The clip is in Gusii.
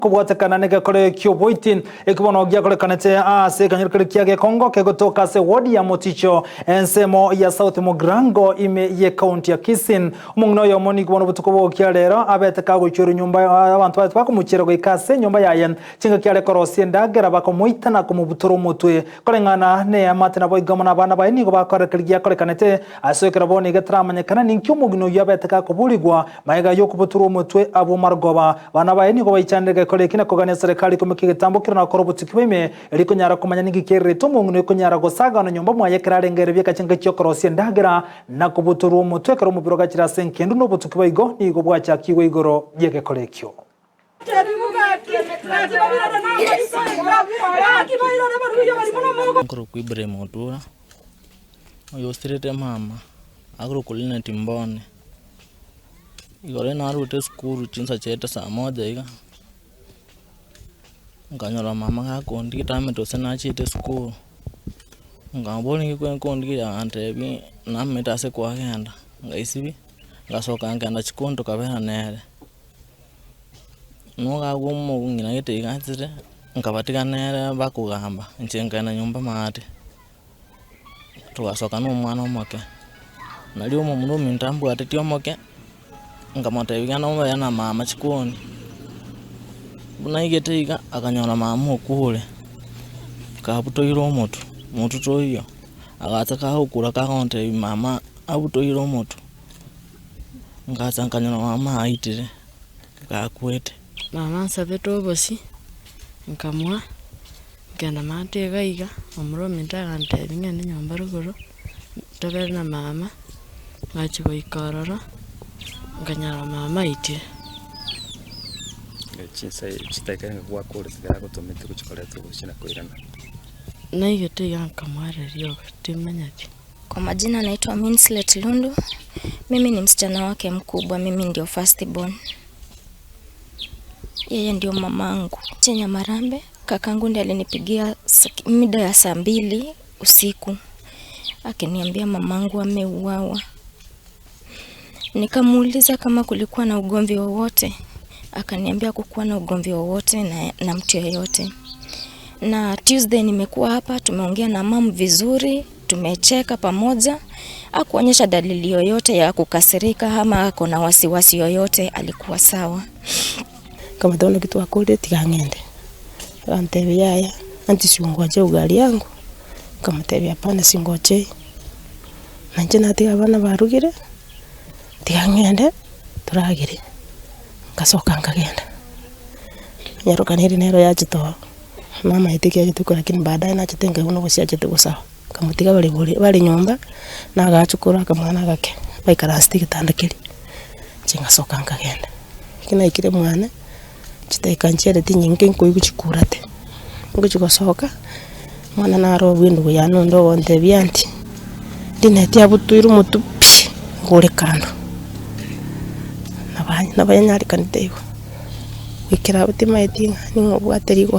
Kobwatekana negekore ki'oboiti eki bono giakorekanete ase ekanyoro keria kia Gekongo kegotoka ase ward ya Moticho ensemo ya South Mugirango ime y'ekaunti ya Kisii. Omong'ina oyomo nigo bono obotuko bogokia rero abete kagoichorwa nyomba abanto baye bakomochiera goika ase enyomba yaye chingaki are korosia endagera bakomoita na komobutora omotwe. Koreng'ana neamate naboigo amo nabana baye nigo bakorera keria giakorekanete ase ekero bono iga taramanyekana ninki omogina oyio abete gakoborigwa Magega y'okobutorwa omotwe abwo marogoba, abana baye nigo baichanire gekora eki na kogania serekari koimokia egetambo keria na gokora obotuki bwa ime, erio konyara komanya ninki kererete omong'ina oyokonyara gosagana nyomba mwaye ekero arenge bieka chingaki chi'okorosia endagera na kobutorwa omotwe ekero omobere ogachire ase enkendu na obotuki boigo nigo bwachakigwe igoro y'egekora ekio. Nkorokwa Ibrahim Otura, oyosirete mama, akorokwa Linet Mbone. Igoro narwete esukuru chinsa chiaete saa moja iga, nkanyora mama gakondigia tamanyeti gose nachiete esukuru, nkamoboria ninki kwani kondigia agantebia namanyete ase kwagenda, ngaisibia, ngasoka nkagenda chikoni tokabera nere. Nogakwa omong'ina gete iga achire, nkabatiga nere bakogamba, inche nkaenda nyomba maate. Togasoka na omwana omoke, nario omomura ominto ambwatetie omoke, nkamotebia genda obere na mama chikoni, buna aigete iga, akanyora mama okure, kabutoire omotwe, motwe toiyo, agacha kagokura kagontebia mama abutoire omotwe, ngacha nkanyora mama aitire, gakwete. Mama ansabete obosie, nkamoa. Nkagenda maate iga iga, omoro ominto agantebia ng'ende nyomba rogoro, tobere na mama, ngachia goika ororo, nkanyora mama aitire. Chinsa chidakika ng'a gwakorete ekero agotomete gochia koreta obosie na koirana. Naigete iga nkamoereria obo, timanyeti. Kwa majina naitwa Minslet Lundu. Mimi ni msichana wake mkubwa, mimi ndio first born. Yeye ndio mamangu. Chenya Marambe, kakangu ndiye alinipigia mida ya saa mbili usiku akiniambia mamangu ameuawa. Nikamuuliza kama kulikuwa na ugomvi wowote, akaniambia kukuwa na ugomvi wowote na, na mtu yeyote. Na Tuesday nimekuwa hapa, tumeongea na mam vizuri, tumecheka pamoja. Hakuonyesha dalili yoyote ya kukasirika ama ako na wasiwasi yoyote, alikuwa sawa. Nkamotebia naki twakorire tiga ng'ende, agantebia yaya anti singoche ugali yangu, nkamotebia hapana singochei, na inche natiga abana barugire, tiga ng'ende toragere, nkasoka nkagenda. Nyaroka nere nero yachete oo, namaete ekiagera rituko lakini baadaye nachete nkaigwa na obosiachete gosaba. Nkamotiga bare bore bare nyomba, na agachukuru akamwana agake, baikaransete egetanda keria, inche ngasoka nkagenda. Ekero naikire mwane, chidakika nchiareti nyinge nkoigwa chikurate, ngochia gosoka, omwana naro obwo endugu yane onde ogontebia aunty, rineti abutoire omotwe pi, nkore kando, nabo nabo yanyarekanete igo, goikera abwo timaeti ng'a ning'o obwate rigori.